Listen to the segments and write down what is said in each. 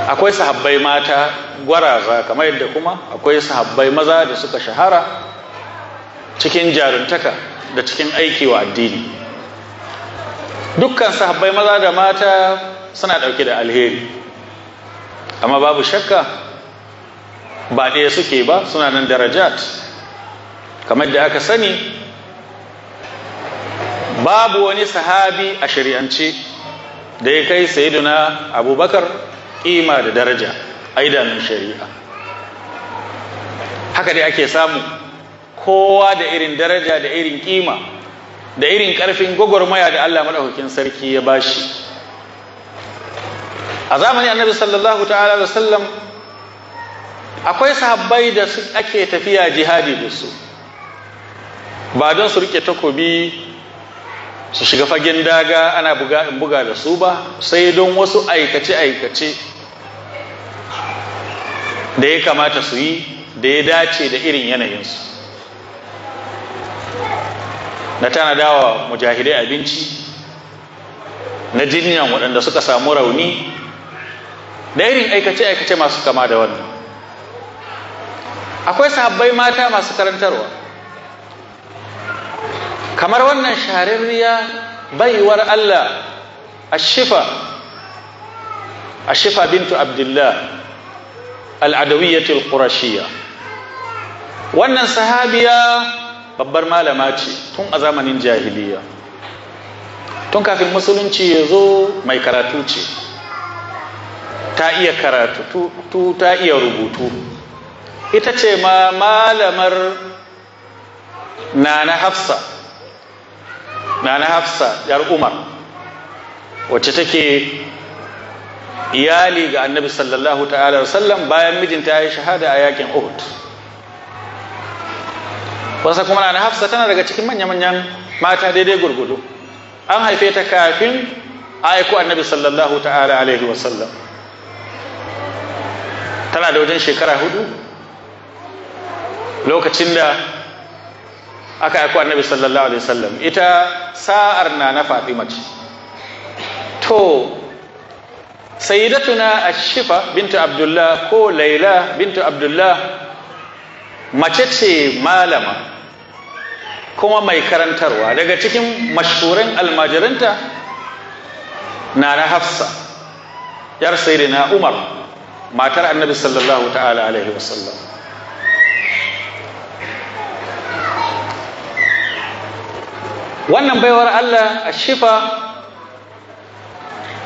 Akwai sahabbai mata gwaraza, kamar yadda kuma akwai sahabbai maza da suka shahara cikin jaruntaka da cikin aiki wa addini. Dukkan sahabbai maza da mata suna ɗauke da alheri, amma babu shakka ba ɗaya suke ba, suna nan darajat. Kamar da aka sani, babu wani sahabi a shari'ance da ya kai Sayyiduna Abubakar kima da daraja a idanun shari'a. Haka dai ake samu kowa da irin daraja da irin kima da irin karfin gwagwarmaya da Allah madaukakin sarki ya bashi. A zamanin Annabi sallallahu ta'ala alaihi wasallam akwai sahabbai da ake tafiya jihadi da su, ba don su rike takobi su shiga fagen daga ana buga in buga da su ba, sai don wasu aikace-aikace da ya kamata su yi da ya dace da irin yanayinsu. Na tanadawa mujahidai abinci, na jinyan waɗanda suka samu rauni, da irin aikace-aikace masu kama da wannan. Akwai sahabbai mata masu karantarwa, kamar wannan shahararriya baiwar Allah Ashifa, Ashifa bintu Abdullah al-Adawiyyah al-Qurashiyya. Wannan sahabiya babbar malama ce tun a zamanin jahiliya, tun kafin musulunci ya zo mai karatu ce, ta iya karatu, ta iya rubutu. Ita ce ma malamar Nana Hafsa, Nana Hafsa yar Umar, wacce take iyali ga Annabi sallallahu ta'ala wasallam bayan mijinta ya yi shahada a yakin Uhud. Wasu kuma Nana Hafsa tana daga cikin manya-manyan mata daidai gurgudu. An haife ta kafin a aiko Annabi sallallahu ta'ala alaihi wasallam. Tana da wajen shekara 4 lokacin da aka aiko Annabi sallallahu alaihi wasallam. Ita sa'ar Nana Fatima ce. To Sayyidatuna Ashifa bintu Abdullah ko Laila bintu Abdullah mace ce malama kuma mai karantarwa. Daga cikin mashhuran almajiranta Nana Hafsa yar Sayyidina Umar, matar Annabi sallallahu ta'ala alaihi wasallam. Wannan baiwar Allah Ashifa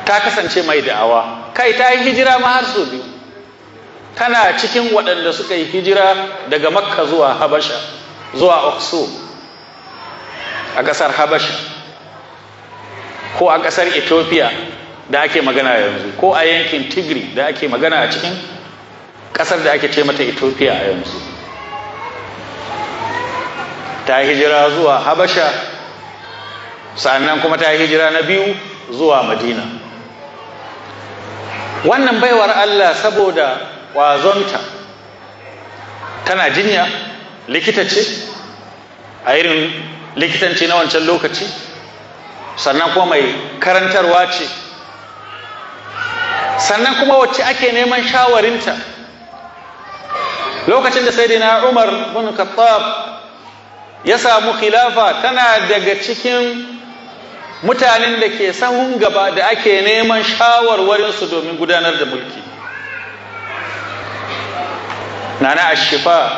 ta kasance mai da'awa. Kai ta yi hijira ma har sau 2. Tana cikin waɗanda suka yi hijira daga Makka zuwa Habasha, zuwa Oxo a ƙasar Habasha ko a ƙasar Ethiopia da ake magana yanzu, ko a yankin Tigray da ake magana a cikin ƙasar da ake ce mata Ethiopia a yanzu. Ta yi hijira zuwa Habasha, sannan kuma ta yi hijira na 2 zuwa Madina. Wannan baiwar Allah saboda ƙwazonta, tana jinya, likita ce a irin likitanci na wancan lokaci, sannan kuma mai karantarwa ce, sannan kuma wacce ake neman shawarinta. Lokacin da Sayyidina Umar bin Khattab ya samu khilafa, tana daga cikin mutanen da ke sahun gaba da ake neman shawarwarinsu domin gudanar da mulki. Nana Ashifa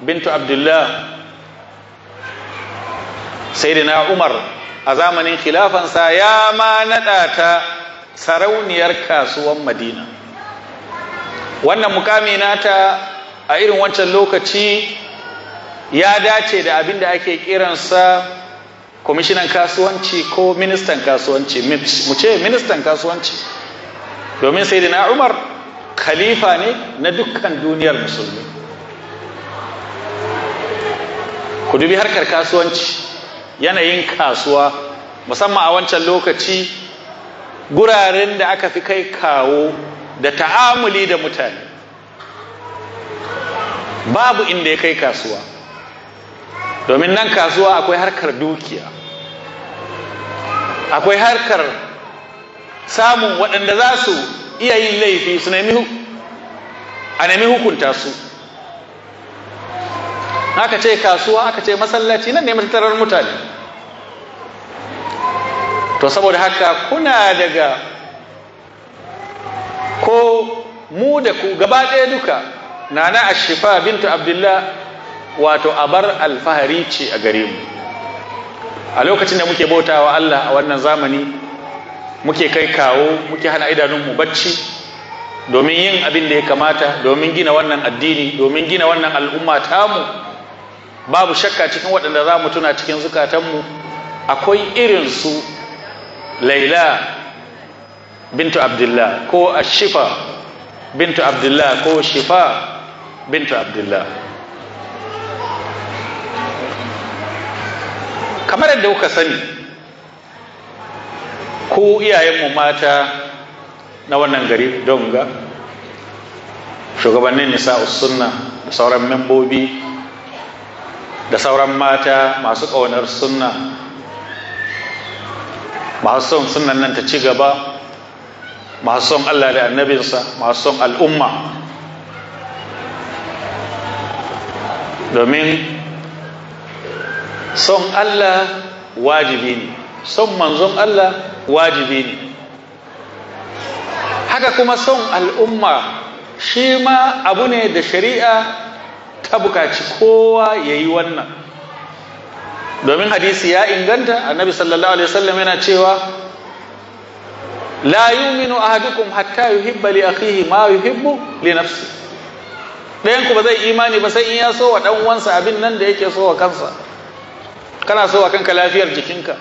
bintu Abdullah, Sayyidina Umar a zamanin khilafansa ya ma naɗa ta sarauniyar kasuwan Madina. Wannan mukami nata a irin wancan lokaci ya dace da abin da ake kiransa kwamishinan kasuwanci ko ministan kasuwanci, mu ce ministan kasuwanci, domin Sayyidina Umar khalifa ne na dukkan duniyar musulmi. Ku dubi harkar kasuwanci, yanayin kasuwa musamman a wancan lokaci, guraren da aka fi kai kawo da ta'amuli da mutane, babu inda ya kai kasuwa. Domin nan kasuwa akwai harkar dukiya, akwai harkar samun waɗanda za su iya yin laifi su nemi a nemi hukunta su. Aka ce kasuwa, aka ce masallaci, nan ne matattarar mutane. To saboda haka kuna daga ko mu da ku gaba ɗaya duka, Nana Ashifa bintu Abdullah wato abar alfahari ce a gare mu. A lokacin da muke bautawa Allah a wannan zamani, muke kai kawo, muke hana idanunmu bacci domin yin abin da ya kamata, domin gina wannan addini, domin gina wannan al'umma tamu. Babu shakka cikin waɗanda za mu tuna cikin zukatanmu akwai irin su Laila bintu Abdullah ko Ashifa bintu Abdullah ko Shifa bintu Abdullah. Kamar yadda kuka sani, ku iyayenmu mata na wannan gari Donga, shugabannin nisa'us sunna da sauran membobi da sauran mata masu ƙaunar sunna, masu son sunnan nan ta ci gaba, masu son Allah da annabinsa, masu son al'umma, domin son Allah wajibi ne, son manzon Allah wajibi ne, haka kuma son al'umma shi ma abu ne da shari'a ta bukaci kowa ya yi wannan. Domin hadisi ya inganta, annabi sallallahu alaihi wasallam yana cewa la yu'minu ahadukum hatta yuhibba li akhihi ma yuhibbu li nafsi. Ɗayan ku ba zai imani ba sai in ya so wa ɗan uwansa abin nan da yake so wa kansa. Kana so wa kanka lafiyar jikinka,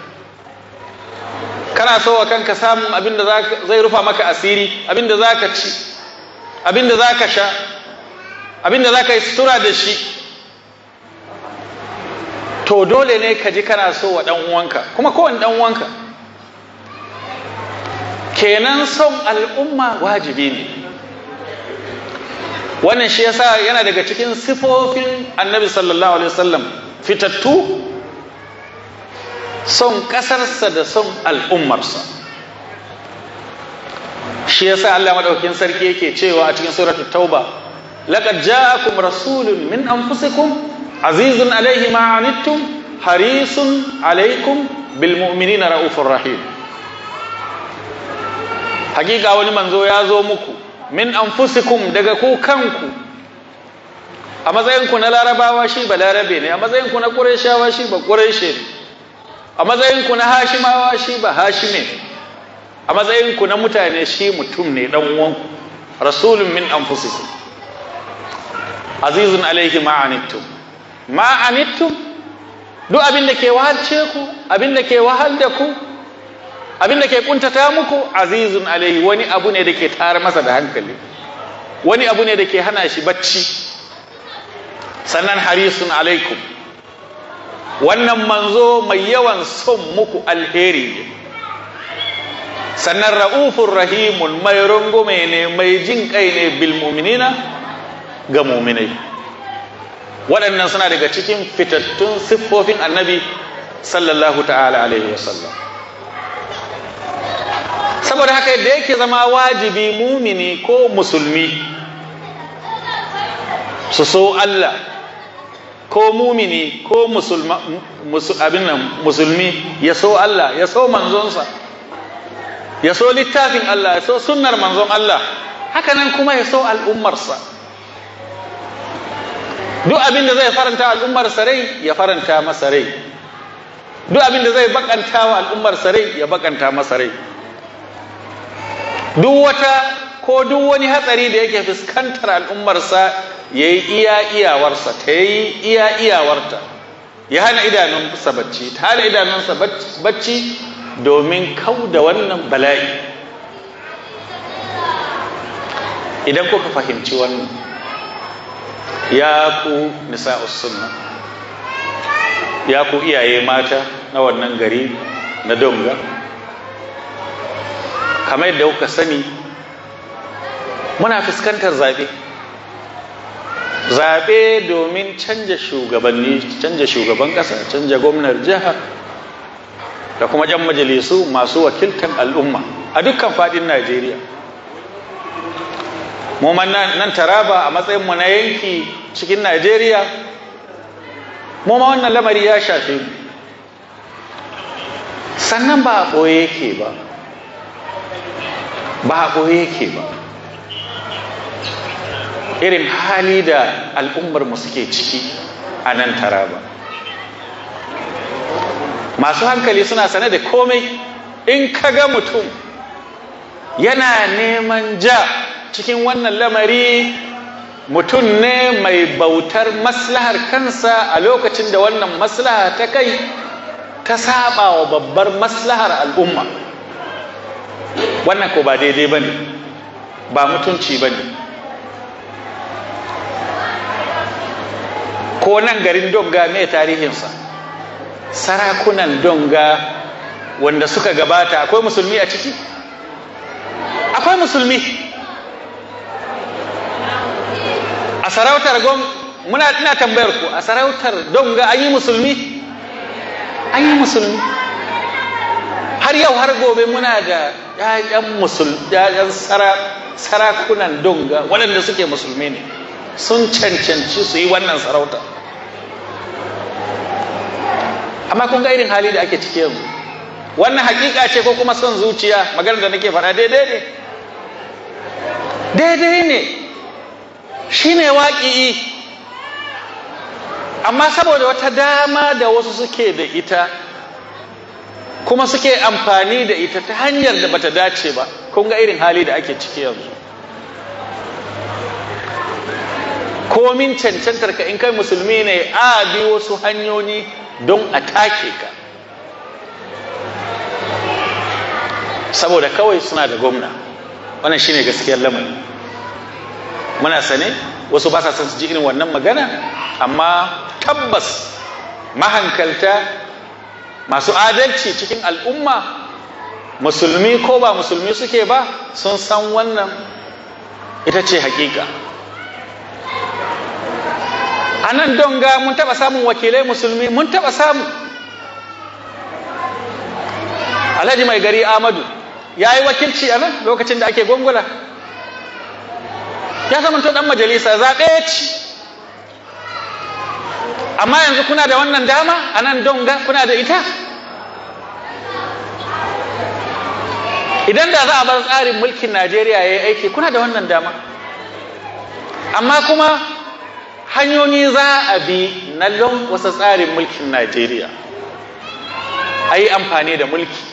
kana so wa kanka samun abin da zai rufa maka asiri, abin da zaka ci, abin da zaka sha, abin da zaka yi sutura da shi. To dole ne ka ji kana so wa ɗan uwanka, kuma kowane ɗan uwanka. Kenan son al'umma wajibi ne. Wannan shi yasa yana daga cikin sifofin annabi sallallahu alaihi wasallam fitattu, son ƙasarsa da son al'ummarsa. Shi yasa Allah madaukakin sarki yake cewa a cikin suratul tauba, laqad ja'akum rasulun min anfusikum azizun alaihi ma anittum harisun alaikum bil mu'minina raufur rahim. Hakika wani manzo ya zo muku min anfusikum, daga ku kanku. A matsayinku na larabawa shi ba larabe ne, a matsayinku na qurayshawa shi ba qurayshe ne, a matsayinku na hashimawa shi ba hashime ne, a matsayinku na mutane shi mutum ne dan uwanku. Rasulun min anfusikum azizun alaihi ma anittum. Ma anittum, duk abin da ke wahalce ku, abin da ke wahal da ku, abin da ke kuntata muku, azizun alaihi, wani abu ne da ke tayar masa da hankali, wani abu ne da ke hana shi bacci. Sannan harisun alaikum, wannan manzo mai yawan son muku alheri ne. Sannan ra'ufur rahimun, mai rungume ne, mai jin kai ne bil mu'minina, ga mu'minai. Waɗannan suna daga cikin fitattun siffofin annabi sallallahu ta'ala alaihi wasallam. Saboda haka yadda yake zama wajibi mumini ko musulmi su so Allah, ko mumini ko musulmi ya so Allah, ya so manzonsa, ya so littafin Allah, ya so sunnar manzon Allah, haka nan kuma ya so al'ummarsa. Duk abin da zai faranta al'ummarsa rai, ya faranta masa rai. Duk abin da zai bakanta wa al'ummarsa rai, ya bakanta masa rai. Duk wata ko duk wani hatsari da yake fuskantar al'ummarsa, ya yi iya iyawarsa, ta yi iya iyawarta, ya hana idanunsa bacci, ta hana idanunsa bacci domin kau da wannan bala'i. Idan kuka fahimci wannan, ya ku nisa'us sunna, ya ku iyaye mata na wannan gari na Donga, kamar yadda kuka sani muna fuskantar zaɓe. Zaɓe domin canja shugabanni, canja shugaban ƙasa, canja gwamnar jiha da kuma jan majalisu masu wakiltan al'umma a dukkan faɗin Najeriya. Mu nan Taraba a matsayin mu na yanki cikin Najeriya, mu ma wannan lamari ya shafe mu. Sannan ba a ɓoye yake ba, ba a ɓoye yake ba irin hali da al'ummar mu suke ciki a nan Taraba. Masu hankali suna sane da komai. In ka ga mutum yana neman ja cikin wannan lamari, mutum ne mai bautar maslahar kansa a lokacin da wannan maslaha ta kai ta saba wa babbar maslahar al'umma. Wannan ko ba daidai ba ne, ba mutunci ba ne. Ko nan garin Donga mai tarihinsa, sarakunan Donga wanda suka gabata akwai musulmi a ciki? Akwai musulmi a sarautar muna ina tambayar ku, a sarautar Donga an yi musulmi? An yi musulmi. Har yau har gobe muna da ƴaƴan sarakunan Donga waɗanda suke musulmi ne, sun cancanci su yi wannan sarauta. Amma kun ga irin hali da ake ciki yanzu. Wannan hakika ce ko kuma son zuciya? Maganar da nake faɗa daidai ne, daidai ne, shine waƙi'i. Amma saboda wata dama da wasu suke da ita kuma suke amfani da ita ta hanyar da bata dace ba, kun ga irin hali da ake ciki yanzu. Komin cancantar ka in kai musulmi ne, a bi wasu hanyoyi don a take ka, saboda kawai suna da gwamna. Wannan shine gaskiyar lamari. Muna sane wasu ba sa son su ji irin wannan magana, amma tabbas mahankalta masu adalci cikin al'umma, musulmi ko ba musulmi suke ba, sun san wannan ita ce hakika. A nan Donga mun taɓa samun wakilai musulmi, mun taɓa samu. Alhaji Mai Gari Amadu ya yi wakilci a nan lokacin da ake gongola, ya zamanto ɗan majalisa, zaɓe ya ci. Amma yanzu kuna da wannan dama a nan Donga, kuna da ita. Idan da za a bar tsarin mulkin Najeriya ya yi aiki, kuna da wannan dama. Amma kuma hanyoyi za a bi na wasu tsarin mulkin Najeriya, a yi amfani da mulki,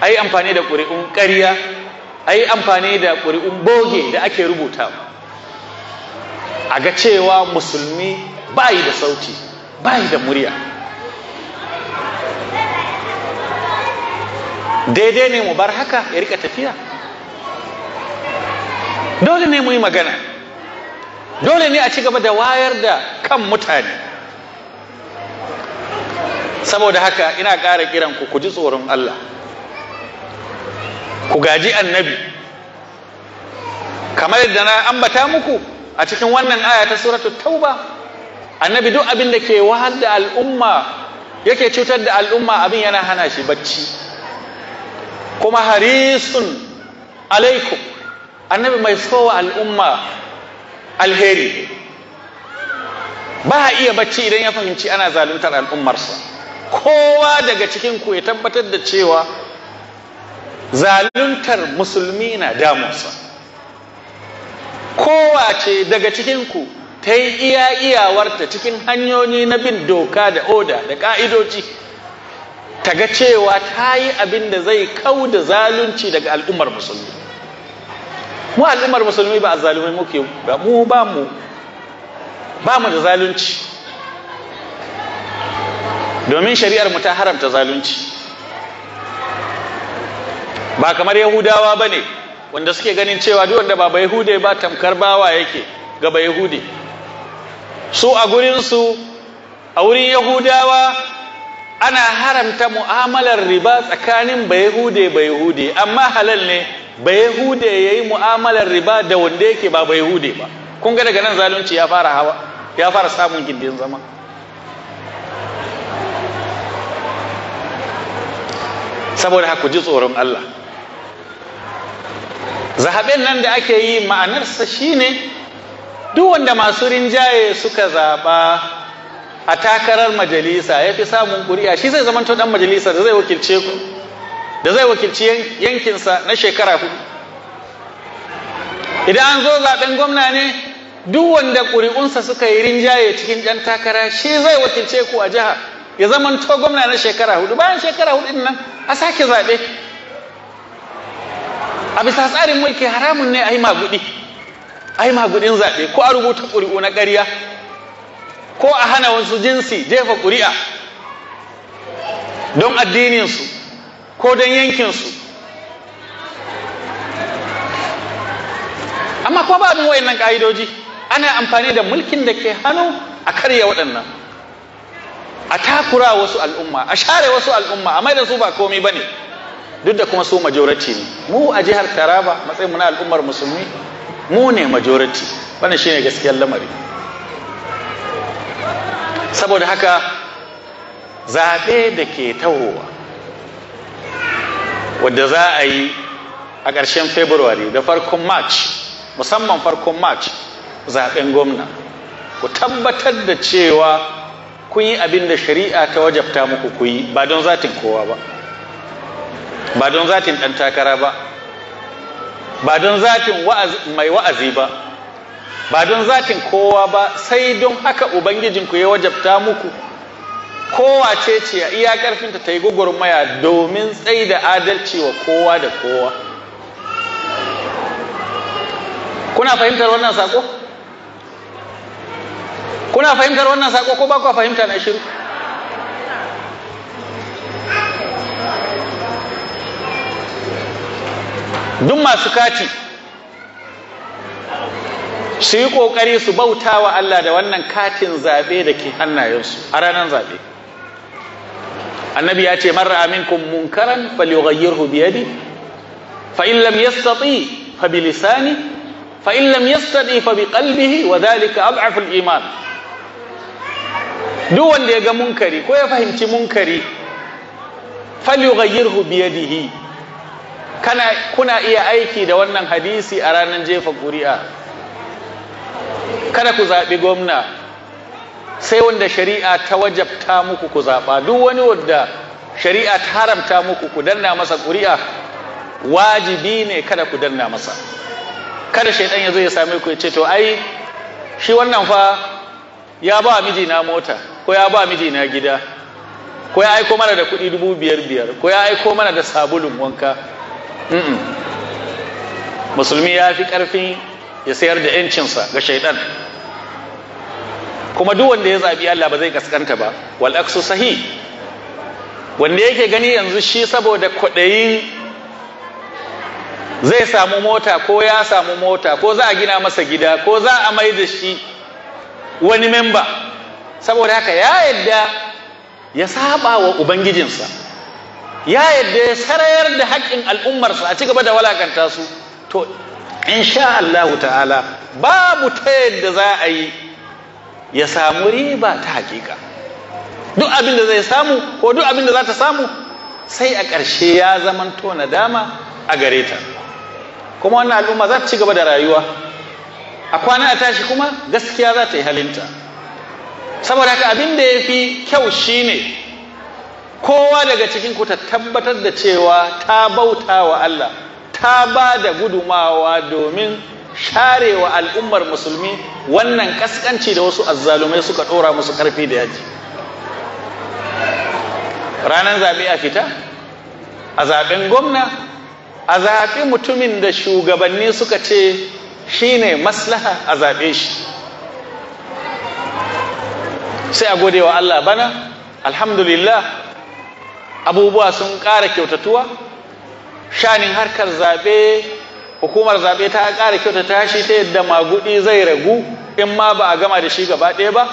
a yi amfani da ƙuri'un ƙarya, a yi amfani da ƙuri'un boge da ake rubuta, a ga cewa musulmi bayi da sauti, bayi da murya. Daidai ne mu bar haka ya rika tafiya? Dole ne mu yi magana, dole ne a ci gaba da wayar da kan mutane. Saboda haka ina ƙara kiran ku, ku ji tsoron Allah, ku gaji annabi. Kamar yadda na ambata muku a cikin wannan aya ta suratul Tauba, annabi duk abin da ke wahal da al'umma, yake cutar da al'umma, abin yana hana shi bacci. Kuma harisun alaikum, annabi mai sowa al'umma alheri, ba iya bacci idan ya fahimci ana zaluntar al'ummarsa. Kowa daga cikin ku ya tabbatar da cewa zaluntar musulmi na damunsa. Kowa ce daga cikin ku ta yi iya iyawarta cikin hanyoyi na bin doka da oda da ka'idoji, ta ga cewa ta yi abin da zai kau da zalunci daga al'ummar musulmi. Mu al'ummar musulmi ba a zalumai muke ba, mu ba mu da zalunci, domin shari'ar mu ta haramta zalunci. Ba kamar Yahudawa ba ne wanda suke ganin cewa duk wanda ba Yahude ba tamkar bawa yake ga Bayahude. Su a gurinsu, a wurin Yahudawa, ana haramta mu'amalar riba tsakanin Bayahude Bayahude, amma halal ne Bayahude ya yi mu'amalar riba da wanda yake ba Bayahude ba. Kun ga daga nan zalunci ya fara hawa, ya fara samun gindin zama. Saboda haka ku ji tsoron Allah. Zaɓen nan da ake yi ma'anarsa shine duk wanda masu rinjaye suka zaɓa a takarar majalisa ya fi samun ƙuri'a, shi zai zamanto ɗan majalisa da zai wakilce ku, da zai wakilci yankinsa na shekara 4. Idan an zo zaɓen gwamna ne, duk wanda ƙuri'unsa suka yi rinjaye cikin ɗan takara shi zai wakilce ku a jiha, ya zamanto gwamna na shekara 4. Bayan shekara 4 nan a sake zaɓe. A bisa tsarin mulki haramun ne a yi maguɗi, a yi maguɗin zaɓe, ko a rubuta ƙuri'u na ƙarya, ko a hana wasu jinsi jefa ƙuri'a don addininsu ko don yankinsu. Amma kuma ba abin wayannan ƙa'idoji, ana amfani da mulkin da ke hannu a karya waɗannan, a takura wasu al'umma, a share wasu al'umma, a maida su ba komai ba ne, duk da kuma su majority ne. Mu a jihar Taraba, matsayin mu na al'ummar musulmi, mu ne majority. Wannan shine gaskiyar lamari. Saboda haka zaɓe da ke tahowa, wadda za a yi a ƙarshen February da farkon March, musamman farkon March, zaɓen gwamna, ku tabbatar da cewa kun yi abin da shari'a ta wajabta muku ku yi, ba don zatin kowa ba, ba don zatin ɗan takara ba, ba don zatin mai wa'azi ba, ba don zatin kowa ba, sai don haka Ubangijinku ya wajabta muku. Kowace ce a iya ƙarfinta ta yi gwagwarmaya domin tsaida da adalci wa kowa da kowa. Kuna fahimtar wannan sako? Kuna fahimtar wannan sako ko ba ku fahimta na shiru? Duk masu kati su yi ƙoƙari su bauta wa Allah da wannan katin zaɓe da ke hannayensu a ranar zaɓe. Annabi ya ce, man ra'a minkum munkaran falyughayyirhu bi yadi, fa in lam yastati fa bi lisani, fa in lam yastati fa bi qalbihi, wa dhalika ad'afu al-iman. Duk wanda ya ga munkari ko ya fahimci munkari, falyughayyirhu bi yadihi. Kuna iya aiki da wannan hadisi a ranar jefa ƙuri'a. Kada ku zaɓi gwamna sai wanda shari'a ta wajabta muku ku zaɓa. Duk wani wanda shari'a ta haramta muku ku danna masa ƙuri'a, wajibi ne kada ku danna masa. Kada shaidan ya zo ya same ku ya ce, to ai shi wannan fa ya ba mijina mota, ko ya ba mijina gida, ko ya aiko mana da kuɗi 5,000, ko ya aiko mana da sabulun wanka. Musulmi ya fi ƙarfin ya sayar da ‘yancinsa ga shaidan. Kuma duk wanda ya zaɓi Allah ba zai kaskanta ba. Wal aksu sahi, wanda yake gani yanzu shi saboda kwaɗayin zai samu mota, ko ya samu mota, ko za a gina masa gida, ko za a mai da shi wani memba, saboda haka ya yadda ya saba wa ubangijinsa, ya yadda ya sarayar da haƙƙin al'ummarsa a ci gaba da walakanta su. To insha Allahu ta'ala babu ta yadda za a yi ya samu riba ta hakika. Duk abin da zai samu ko duk abin da za ta samu, sai a ƙarshe ya zamanto nadama a gare ta. Kuma wannan al'umma za ta ci gaba da rayuwa, a kwana a tashi kuma gaskiya za ta yi halinta. Saboda haka abin da ya fi kyau shine kowa daga cikin ku ta tabbatar da cewa ta bauta wa Allah, ta ba da gudumawa domin sharewa al'ummar musulmi wannan kaskanci da wasu azzalumai suka ɗora musu ƙarfi da yaji. Ranar zaɓe a fita, a zaɓen gwamna, a zaɓi mutumin da shugabanni suka ce shine maslaha a zaɓe shi. Sai a gode wa Allah bana, alhamdulillah, abubuwa sun ƙara kyautatuwa. Shanin harkar zaɓe, hukumar zaɓe ta ƙara kyautata shi ta yadda maguɗi zai ragu in ma ba a gama da shi gaba ɗaya ba.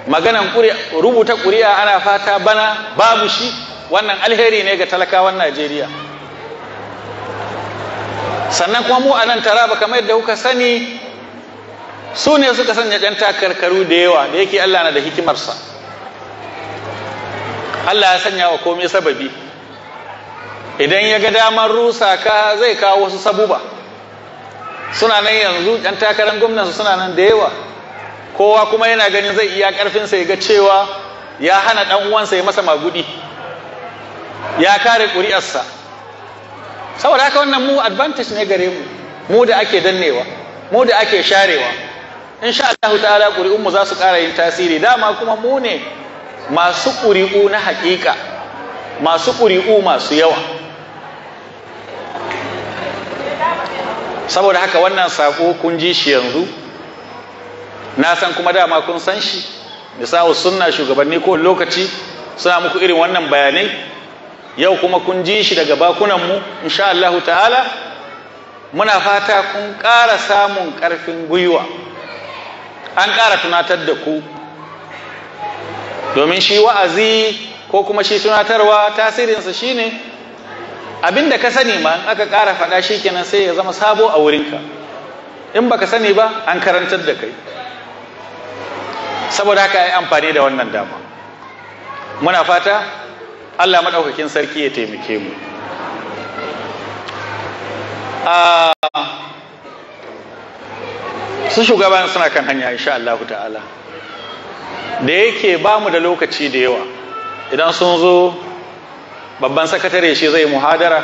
Maganan rubuta ƙuri'a ana fata bana babu shi. Wannan alheri ne ga talakawan Najeriya. Sannan kuma mu a nan Taraba, kamar yadda kuka sani, su ne suka sanya ɗan takarkaru da yawa, da yake Allah na da hikimarsa. Allah ya sanya wa komai sababi. Idan ya ga damar rusa ka zai kawo wasu sabuba. Suna nan yanzu ɗan takarar gwamnansu suna nan da yawa, kowa kuma yana ganin zai iya ƙarfinsa ya ga cewa ya hana ɗan uwansa ya masa magudi, ya kare ƙuri'arsa. Saboda haka wannan mu advantage ne gare mu, mu da ake dannewa, mu da ake sharewa. Insha Allah ta'ala ƙuri'unmu za su ƙara yin tasiri. Dama kuma mu ne masu ƙuri'u na haƙiƙa, masu ƙuri'u masu yawa. Saboda haka wannan sako kun ji shi yanzu, na san kuma dama kun san shi. Nisa'u sunna shugabanni ko lokaci suna muku irin wannan bayanai, yau kuma kun ji shi daga bakunanmu. Insha Allah ta'ala muna fata kun ƙara samun ƙarfin gwiwa, an ƙara tunatar da ku, domin shi wa'azi ko kuma shi tunatarwa tasirinsa shine abinda ka sani ma in aka ƙara faɗa shi kenan sai ya zama sabo a wurinka. In baka sani ba an karantar da kai. Saboda haka yi amfani da wannan dama. Muna fata Allah maɗaukakin sarki ya taimake mu. Su shugaban suna kan hanya insha Allah ta'ala. Da yake ba mu da lokaci da yawa, idan sun zo babban sakatare shi zai muhadara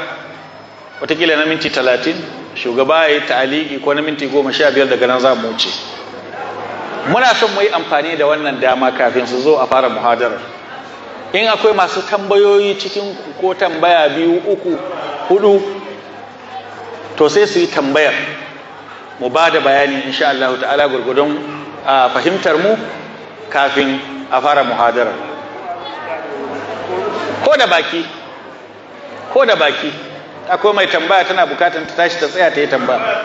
watakila na minti 30, shugaba ya yi ta'aliki ko na minti 15, daga nan za mu wuce. Muna son mu yi amfani da wannan dama kafin su zo a fara muhadarar. In akwai masu tambayoyi cikin ko tambaya 2, 3, 4, to sai su yi tambayar, mu ba da bayani insha Allah ta'ala gurgudun fahimtar mu kafin a fara muhadarar. Ko da baki, ko da baki akwai mai tambaya tana bukatan ta tashi ta tsaya ta yi tambaya.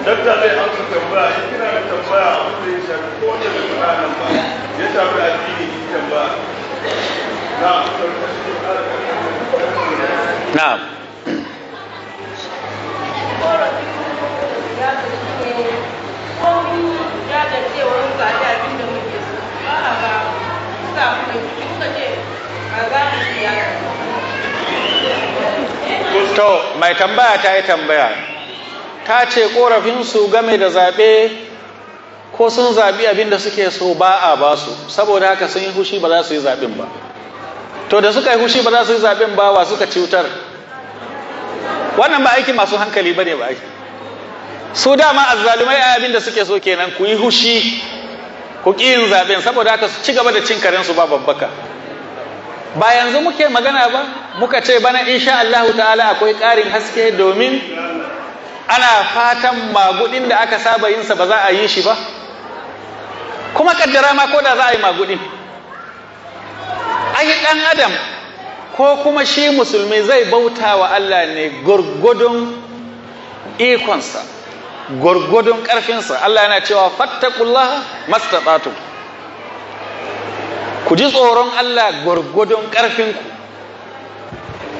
Dakta zai amsa tambaya, in kina da tambaya abin da ya shafi ko wanda bai faɗa nan ba, ya shafi addini ki tambaya. Na'am. To, mai tambaya ta yi tambaya. Ta ce korafinsu game da zaɓe, ko sun zaɓi abin da suke so ba a ba su, saboda haka sun yi hushi ba za su yi zaɓen ba. To da suka yi hushi ba za su yi zaɓen ba, wa suka cutar? Wannan ba aiki masu hankali ba ne ba aiki. Su dama azzalumai a abin da suke so kenan, ku yi hushi, ku ƙi yin zaɓen, saboda haka su ci gaba da cin karensu ba babbaka. Ba yanzu muke magana ba, muka ce bana insha Allah ta'ala akwai ƙarin haske, domin ana fatan magudin da aka saba yinsa ba za a yi shi ba. Kuma kaddara ma ko da za a yi magudin, ai dan adam ko kuma shi musulmi zai bauta wa Allah ne gurgudun ikonsa, gurgudun ƙarfinsa. Allah yana cewa fattaqullaha mastata'tum, ku ji tsoron Allah gurgudun ƙarfinku.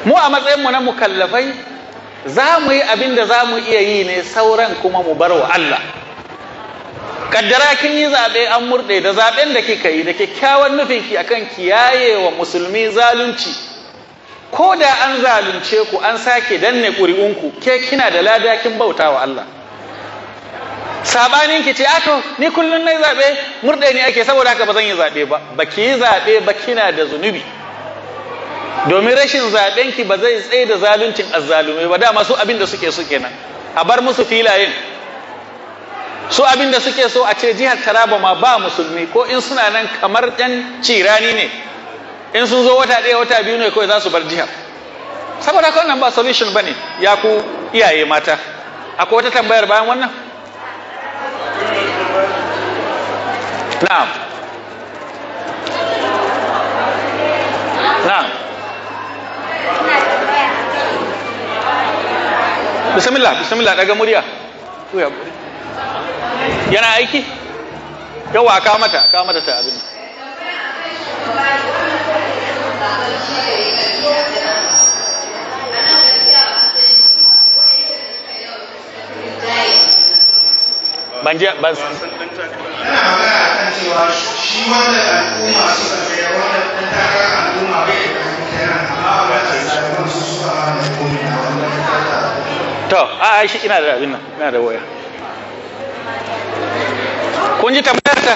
Mu a matsayinmu na mukallafai za mu yi abin da za mu iya yi ne, sauran kuma mu bar wa Allah. Kaddara kin yi zaɓe an murɗe, da zaɓen da kika yi da kyakkyawan nufinki akan kiyaye wa musulmi zalunci, ko da an zalunce ku an sake danne ƙuri'unku, ke kina da lada, kin bauta wa Allah. Sabanin ki ce ato ni kullun nayi zaɓe murɗe ni ake, saboda haka ba zan yi zaɓe ba. Baki yi zaɓe ba, kina da zunubi. Domin rashin zaɓenki ba zai tsaye da zaluncin azzalumai ba. Dama su abin da suke so kenan, a bar musu filayen. Su abin da suke so a ce jihar Taraba ma ba musulmi, ko in suna nan kamar ɗan cirani ne, in sun zo wata 1 wata 2 ne kawai za su bar jihar. Saboda haka wannan ba solution ba ne, ya ku iyaye mata. Akwai wata tambayar bayan wannan? Na'am. Na'am. Bismillah, bismillah, daga murya. Yana aiki? Yawa, kawo mata, kawo mata ta abin. Ban ji ban Yana magana kan cewa shi wanda al'umma suka tsaya, wanda ɗan takarar al'umma bai da To, a shi ina da abin nan, ina da waya. Kun ji tambayar ta?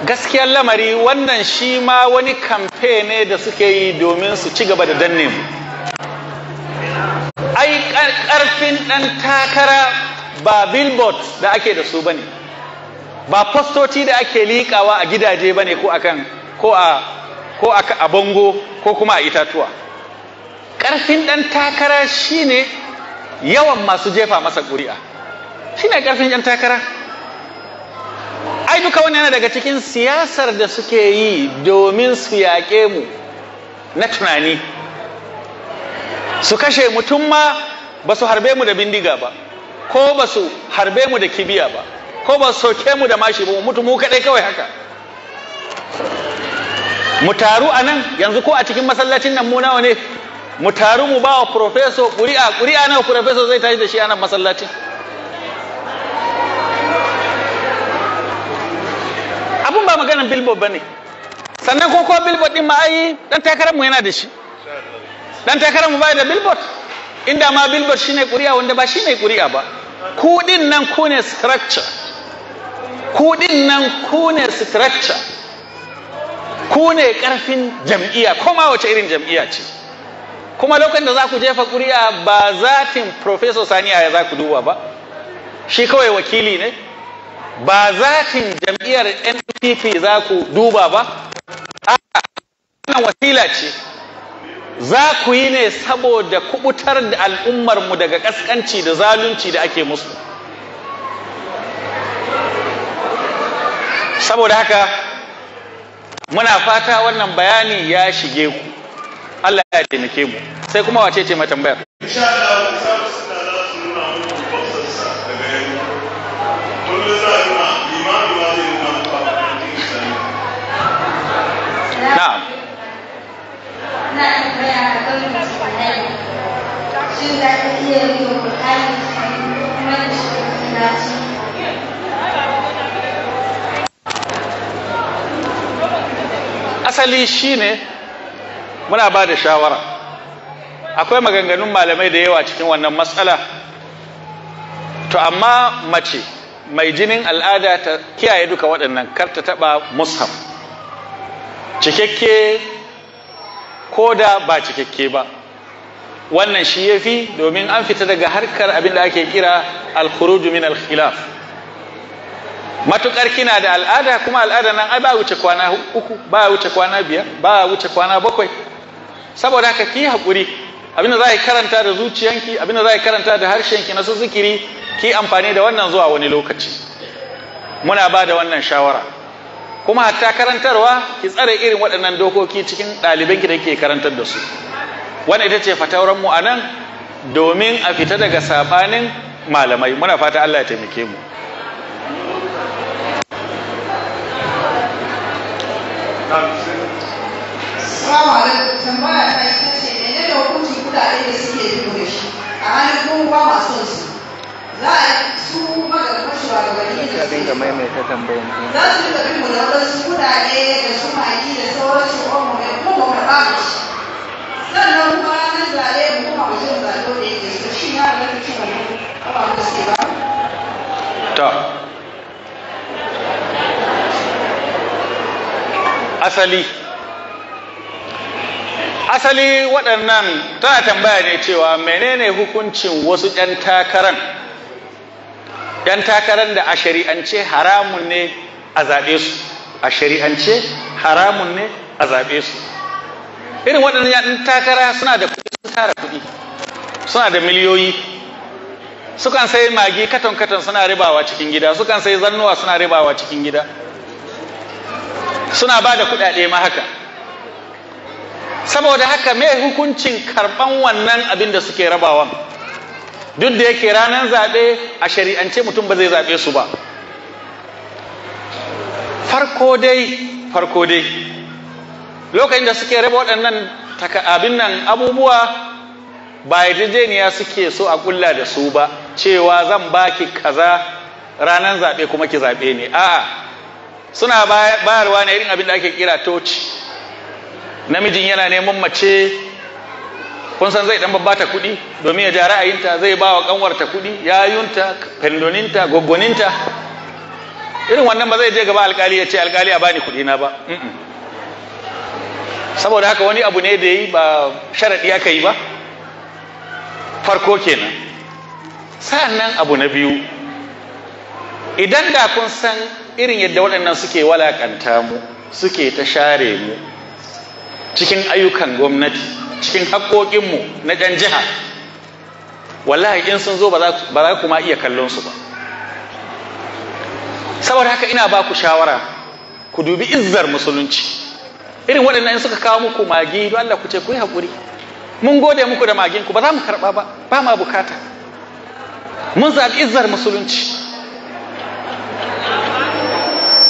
Gaskiyar lamari wannan shi ma wani kamfe ne da suke yi domin su ci gaba da danne mu. Ai karfin ɗan takara ba billboard da ake da su bane, ba postoci da ake liƙawa a gidaje bane ko akan ko a ko a bango ko kuma a itatuwa. Karfin ɗan takara shine yawan masu jefa masa ƙuri'a, shine karfin ɗan takara. Ai duka wannan yana daga cikin siyasar da suke yi domin su yaƙe mu na tunani, su kashe mutum ma ba su harbe mu da bindiga ba, ko ba su harbe mu da kibiya ba, ko ba su soke mu da mashi ba, mu mutu mu kaɗai kawai haka. Mu taru a nan yanzu ko a cikin masallacin nan mu nawa ne? Mu taru mu ba wa profeso ƙuri'a, ƙuri'a nawa profeso zai tashi da shi a nan masallacin? Abun ba maganan billboard ba ne. Sannan ko billboard ɗin ma ai ɗan takararmu yana da shi. Ɗan takararmu ba da billboard. Inda ma billboard shine ƙuri'a, wanda ba shine ƙuri'a ba. Ku ɗin nan ku ne structure. Ku ɗin nan ku ne structure. Ku ne ƙarfin jam'iyya, ko ma wace irin jam'iyya ce. Kuma lokacin da za ku jefa ƙuri'a ba zatin Professor Sani Yahaya za ku duba ba, shi kawai wakili ne. Ba zatin jam'iyyar NPP za ku duba ba, a'a, wannan wasila ce. Za ku yi ne saboda kubutar da al'ummarmu daga ƙasƙanci da zalunci da ake musu. Saboda haka muna fata wannan bayani ya shige ku. Allah ya taimake mu. Sai kuma wace ce mai tambayar? Insha Allah, za su suna za su nuna muku boxersa daga yanzu. Kullum za a nuna, limami ma zai nuna muku a makarantar Islamiyya. Na'am. Na tambaya a kan musulmai. Shin za ka iya yi wa Ƙur'ani kuma da shi masallaci? Asali shine muna ba da shawara. Akwai maganganun malamai da yawa cikin wannan matsala. To amma mace mai jinin al'ada ta kiyaye duka waɗannan, kar ta taɓa mushaf cikakke ko da ba cikakke ba. Wannan shi ya fi, domin an fita daga harkar abin da ake kira al-khuruju min al-khilaf. Matukar kina da al'ada, kuma al'ada nan ai ba wuce kwana 3, ba wuce kwana 5, ba wuce kwana 7. Saboda haka ki haƙuri, abinda za ki karanta da zuciyanki, abinda za ki karanta da harshenki na su zikiri, ki amfani da wannan zuwa wani lokaci. Muna ba da wannan shawara. Kuma hatta karantarwa, ki tsare irin waɗannan dokoki cikin ɗalibanki da ke karantar da su. Wannan ita ce fatawar mu a nan, domin a fita daga saɓanin malamai. Muna fata Allah ya taimake mu. Assalamu alaikum. Tambaya ta ita ce, menene hukuncin kudade da suke fito da shi a halin kuma ba ma son su? Za a su magabatan shugabanni da Ka dinga maimaita tambayan ɗin. za su rika bin mu da wadansu kudade da su magi da sauransu, omo mai kuma mu karɓa mu ci. Sannan kuma ranar zaɓe mu kuma mu je mu zaɓe wanda yake so. Shin ya halatta cin wannan ababen da suke ba mu? To, asali waɗannan tana tambaya ne cewa menene hukuncin wasu 'yan takaran, 'yan takaran da a shari'ance haramun ne a zaɓe su, a shari'ance haramun ne a zaɓe su. Irin waɗannan 'yan takara suna da kuɗi, sun tara kuɗi, suna da miliyoyi, sukan sai magi katon-katon suna ribawa cikin gida, sukan sai zannuwa suna ribawa cikin gida, suna ba da kuɗaɗe ma haka. Saboda haka me hukuncin karɓan wannan abin da suke rabawan? Duk da yake ranar zaɓe a shari'ance mutum ba zai zaɓe su ba. Farko dai lokacin da suke raba waɗannan abin nan abubuwa, ba yarjejeniya suke so a ƙulla da su ba, cewa zan baki kaza ranar zaɓe kuma ki zaɓe ne. A'a, suna bayarwa ne irin abin da ake kira toci. Namijin yana neman mace, kun san zai dan babbata kuɗi domin ya ja ra'ayinta, zai ba wa kanwarta kuɗi, yayunta, fendoninta, goggoninta. Irin wannan ba zai je gaba alkali ya ce alkali a bani kuɗi na ba. Saboda haka wani abu ne da yi ba sharaɗi aka yi ba. Farko kenan. Sa'annan abu na biyu, idan da kun san irin yadda waɗannan suke walakanta mu, suke ta share mu cikin ayyukan gwamnati, cikin haƙoƙinmu na ɗan jiha, wallahi in sun zo ba za ku ma iya kallon su ba. Saboda haka ina ba ku shawara, ku dubi izzar musulunci. Irin waɗannan in suka kawo muku magi, don Allah ku ce ku yi haƙuri, mun gode muku da maginku, ba za mu karɓa ba, ba ma bukata. Mun zaɓi izzar musulunci.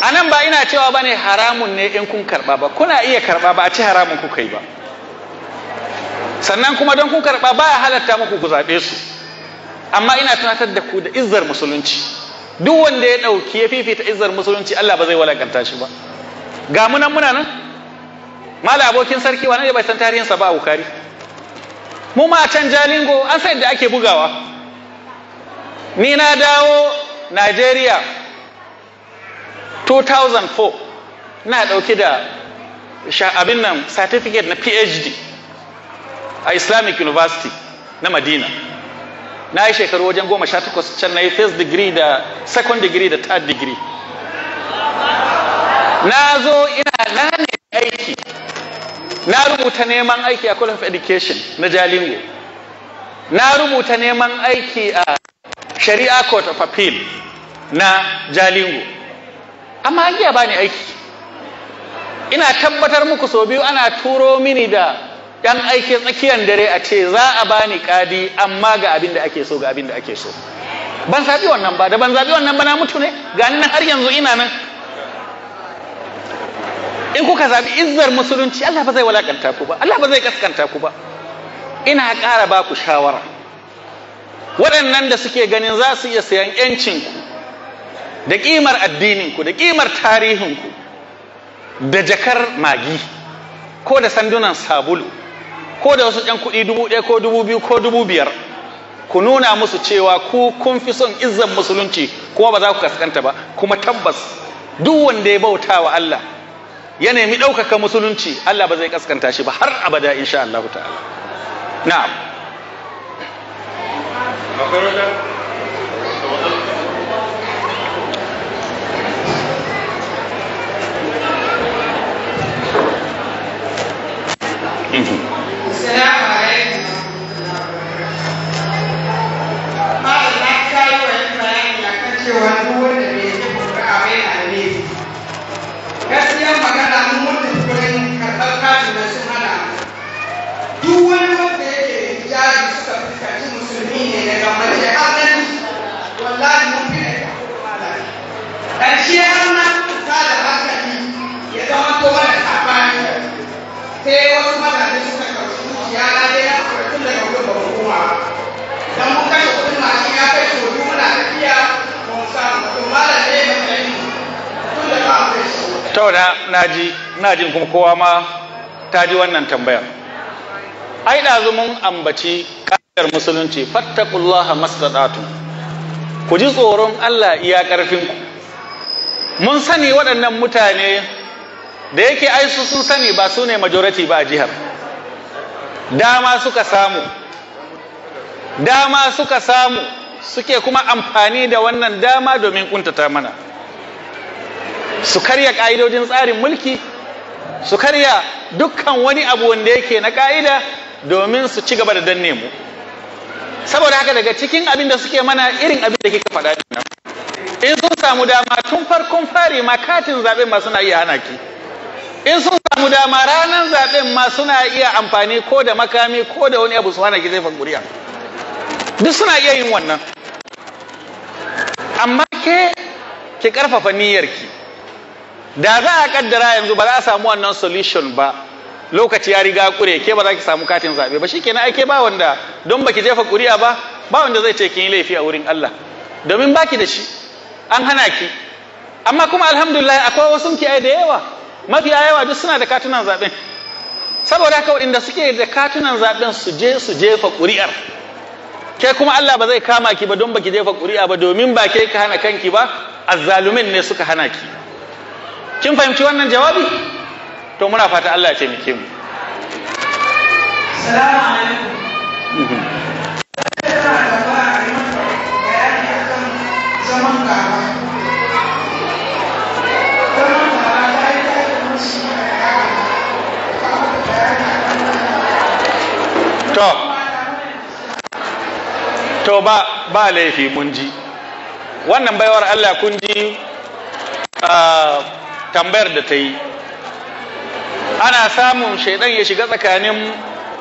A nan ba ina cewa ba ne haramun ne in kun karɓa ba, kuna iya karɓa ba a ci haramun kuka yi ba. Sannan kuma don kun karɓa ba ya halatta muku ku zaɓe su. Amma ina tunatar da ku da izzar musulunci. Duk wanda ya ɗauki ya fifita izzar musulunci, Allah ba zai walakanta shi ba. Ga mu nan muna nan, mala abokin sarki wani ne bai san tarihinsa ba a Bukari. Mu ma a can Jalingo an san yadda ake bugawa. Ni na dawo Najeriya 2004, na ɗauki da abin nan certificate na PhD a Islamic University na Madina. Na yi shekaru wajen 18 can, na yi first degree da second degree da third degree. Na zo ina na ne aiki, na rubuta neman aiki a College of Education na Jalingo, na rubuta neman aiki a Sharia Court of Appeal na Jalingo, amma an iya bani aiki. Ina tabbatar muku sau biyu ana turo mini da yan aiki tsakiyar dare a ce za a bani kadi, amma ga abin da ake so, ga abin da ake so. Ban zaɓi wannan ba, da ban zaɓi wannan ba na mutu ne, ga ni nan har yanzu ina nan. In kuka zaɓi izzar musulunci, Allah ba zai walakanta ku ba, Allah ba zai kaskanta ku ba. Ina ƙara ba ku shawara, waɗannan da suke ganin za su iya sayan ƴancinku da ƙimar addininku da ƙimar tarihinku da jakar magi ko da sandunan sabulu ko da wasu ƴan kuɗi 1000 ko 2000 ko 5000, ku nuna musu cewa ku kun fi son izzar musulunci kuma ba za ku kaskanta ba. Kuma tabbas duk wanda ya bauta wa Allah ya nemi ɗaukaka musulunci, Allah ba zai kaskanta shi ba har abada insha Allah ta'ala. Na'am. Assalamu alaikum. Malam, na kawo wani bayani akan cewa duk wanda bai ji ƙuri'a ba yana da laifi. Gaskiyar magana, mun mutu wurin karɓar katin da sun hana mu. Duk wani wanda yake da hijabi suka fuskanci musulmi ne daga mace har namiji, wallahi mun fi da malam. Ƙarshe har na ta da hankali ya zama to mana saɓani. Sai wasu mazaje suka karɓi zuciya na dai na tun daga wurin ba mu koma ba. Dan mun kashe kuɗin mashin ya kai sau biyu muna tafiya ba mu samu ba. To malam ne matsayin mu tun da ba mu da shi. To na ji kuma kowa ma ta ji wannan tambayar. Ai ɗazu mun ambaci ƙa'idar musulunci, fattaqullaha mastata'tum. Ku ji tsoron Allah iya ƙarfinku. Mun sani waɗannan mutane da yake ai su sun sani ba su ne majority ba a jihar. Dama suka samu. Dama suka samu suke kuma amfani da wannan dama domin kuntata mana. Su karya ƙa'idojin tsarin mulki, su karya dukkan wani abu wanda yake na ƙa'ida domin su ci gaba da danne mu. Saboda haka daga cikin abin da suke mana irin abin da kika faɗa nan, in sun samu dama tun farkon fari ma katin zaɓen ma suna iya hana ki. In sun samu dama ranar zaɓen ma suna iya amfani ko da makami ko da wani abu su hana ki jefa ƙuri'a. Duk suna iya yin wannan. Amma ke ki ƙarfafa niyyarki. Da za a kaddara yanzu ba za a samu wannan solution ba, lokaci ya riga kure, ke ba za ki samu katin zaɓe ba, shikenan ai ke ba wanda don baki jefa ƙuri'a ba, ba wanda zai ce kin yi laifi a wurin Allah, domin baki da shi, an hana ki. Amma kuma alhamdulillah akwai wasu ki ai da yawa, mafiya yawa duk suna da katunan zaɓen. Saboda haka waɗanda suke da katunan zaɓen su je su jefa ƙuri'ar. Ke kuma Allah ba zai kama ki ba don baki jefa ƙuri'a ba, domin ba ke ka hana kanki ba, azzalumin ne suka hana ki. Kin fahimci wannan jawabi? To muna fata Allah ya taimake mu. Salamu alaikum. Ina da ba a yi bayani akan zaman gaba. Zaman gaba ta yi ta yi musu To ba laifi mun ji. Wannan baiwar Allah kun ji tambayar da ta yi. Ana samun shaidan ya shiga tsakanin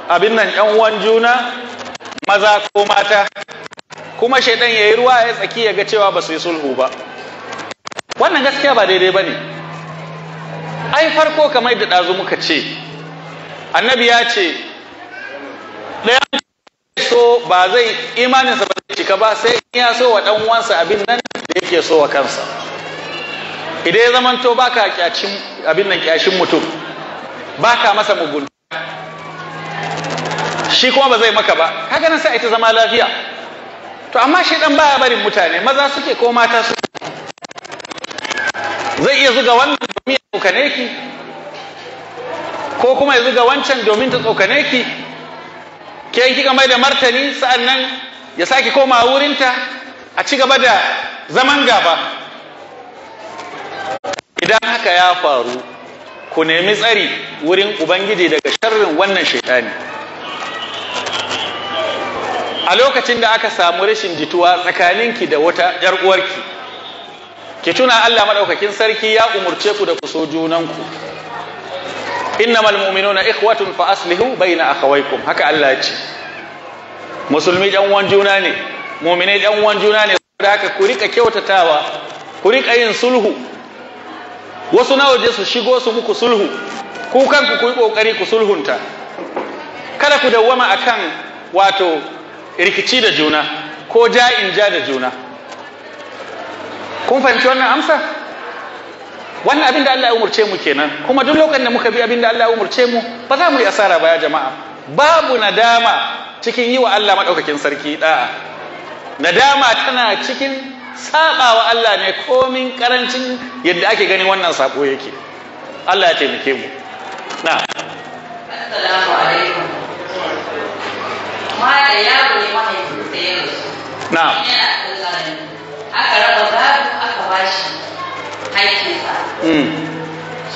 abin nan ‘yan uwan juna maza ko mata, kuma shaidan ya yi ruwa ya tsaki ya ga cewa ba su yi sulhu ba. Wannan gaskiya ba daidai ba ne. Ai farko kamar da ɗazu muka ce, annabi ya ce, ɗayan so ba zai imaninsa ba zai cika ba sai in ya so wa ɗan uwansa abin nan da yake so wa kansa. Idan ya zamanto baka kyashin abin nan kyashin mutum, baka masa mugunta, shi kuma ba zai maka ba, kaga nan sai ita zama lafiya. To amma shi dan baya barin mutane, maza suke ko mata suke. Zai iya zuga wannan domin ya tsokane ki, ko kuma ya zuga wancan domin ta tsokane ki. Ke kika mai da martani, sa'annan ya sake koma wurinta a ci gaba da zaman gaba. Idan haka ya faru, ku nemi tsari wurin Ubangiji daga sharrin wannan shaitani. A lokacin da aka samu rashin jituwa tsakaninki da wata ‘yar uwarki, ki tuna Allah maɗaukakin sarki ya umurce ku da ku so junanku. Innamal mu'minuna ikhwatun fa aslihu baina akhawaykum, haka Allah ya ce. Musulmi ɗan uwan juna ne, mu'minai ɗan uwan juna ne, saboda haka ku rika kyautatawa, ku rika yin sulhu. Wasu na waje su shigo su muku sulhu, ku kanku ku yi kokari ku sulhunta. Kada ku dawwama akan wato rikici da juna ko ja'in ja da juna. Kun fahimci wannan amsa? Wannan abin da Allah ya umurce mu kenan, kuma duk lokacin da muka bi abin da Allah ya umurce mu ba za mu yi asara ba ya jama'a. Babu nadama cikin yi wa Allah maɗaukakin sarki da'a. Nadama tana cikin saɓawa Allah ne komin karancin yadda ake ganin wannan sako yake. Allah ya taimake mu. Na. Assalamu alaikum. Malam yaro ne mahaifinsa ya rasu. Na. Yana ɗan ƙarami. Aka raba gado aka bashi haƙƙinsa.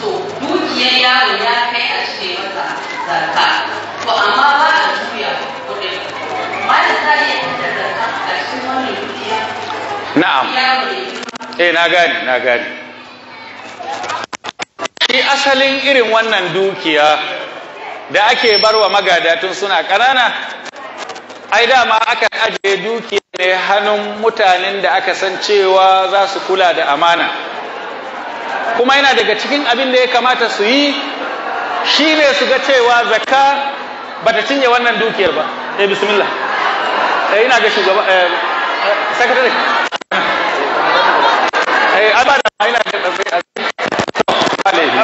To dukiyar yaro ya kai a cire masa zakka. To amma ba a juya kuɗin. Malam za a iya fitar zakka a cikin wannan dukiya? Na'am. Yaro ne. Eh, na gane, na gane. Shi asalin irin wannan dukiya da ake barwa magada tun suna ƙanana, ai dama aka ajiye dukiya ne hannun mutanen da aka san cewa za su kula da amana. Kuma yana daga cikin abin da ya kamata su yi shi ne su ga cewa zakka bata cinye wannan dukiyar ba. Eh, bismillah. Eh, ina ga shugaba, sakatare. Eh, ai ba da ina ga ba laifi.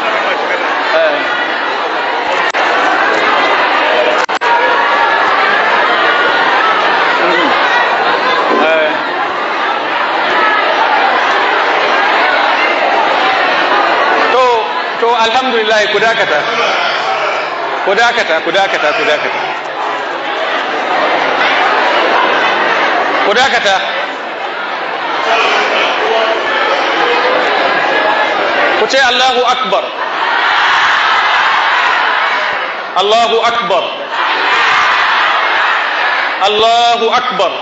To alhamdulillah, ku dakata. Ku dakata, ku dakata, ku dakata. Ku dakata. Ku ce Allahu Akbar. Allahu Akbar. Allahu Akbar.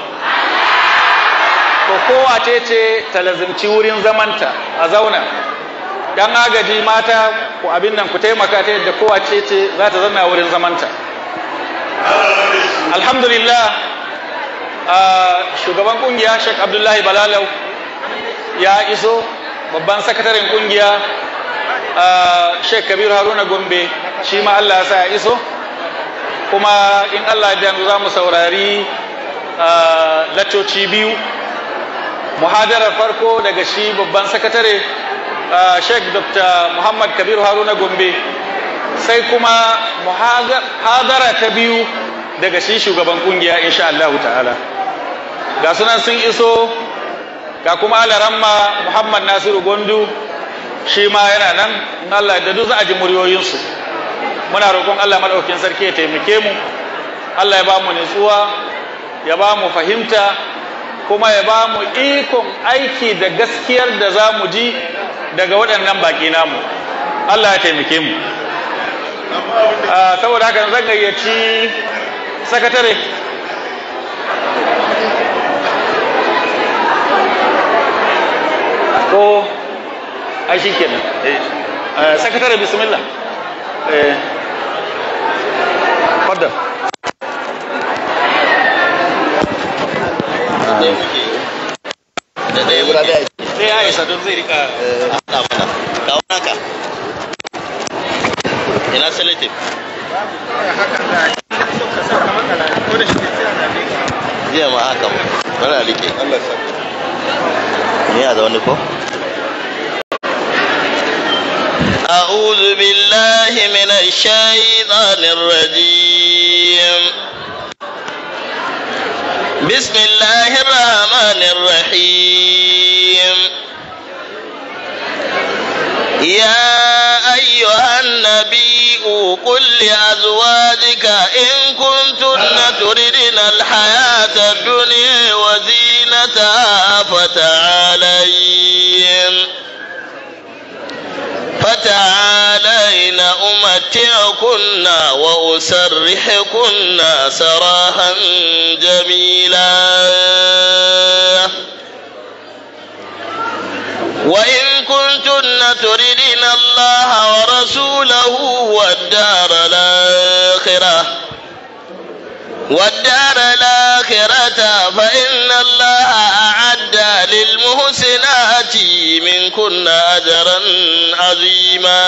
To kowace ce ta lazimci wurin zamanta a zauna. Dan agaji mata ku abin nan ku taimaka ta yadda kowace ce za ta zanna wurin zamanta. Alhamdulillah, shugaban kungiya Sheikh Abdullahi Balalau ya iso, babban sakataren kungiya Sheikh Kabir Haruna Gombe shi ma Allah ya sa ya iso, kuma in Allah ya yanzu za mu saurari laccoci biyu. Muhadarar farko daga shi babban sakatare Sheikh Dr. Muhammad Kabir Haruna Gombe Sai kuma muhadara ta biyu daga shi shugaban kungiya insha Allah ta'ala. Ga sunan sun iso, ga kuma alaramma Muhammad Nasiru Gondu shi ma yana nan, in Allah da duk za a ji muryoyinsu. Muna roƙon Allah madaukakin sarki ya taimake mu, Allah ya ba mu nutsuwa, ya ba mu fahimta, kuma ya ba mu ikon aiki da gaskiyar da za mu ji daga waɗannan baƙi namu. Allah ya taimake mu. Saboda haka zan gayyaci sakatare. Ko ai shi kenan. Sakatare bismillah. Faddal. Sai ya isa don zai rika haɗa mana. Kawo naka. Ina salatif. Jiya ma haka bana rike. Ni a zaune ko? أعوذ بالله من الشيطان الرجيم. بسم الله الرحمن الرحيم. يا أيها النبي قل لأزواجك إن كنتن تردن الحياة الدنيا وزينتها فتعالين أمتعكن وأسرحكن سراحا جميلا. وإن كنتن تردن الله ورسوله والدار الآخرة فإن الله أعد للمحسنات منكن أجرا عظيما.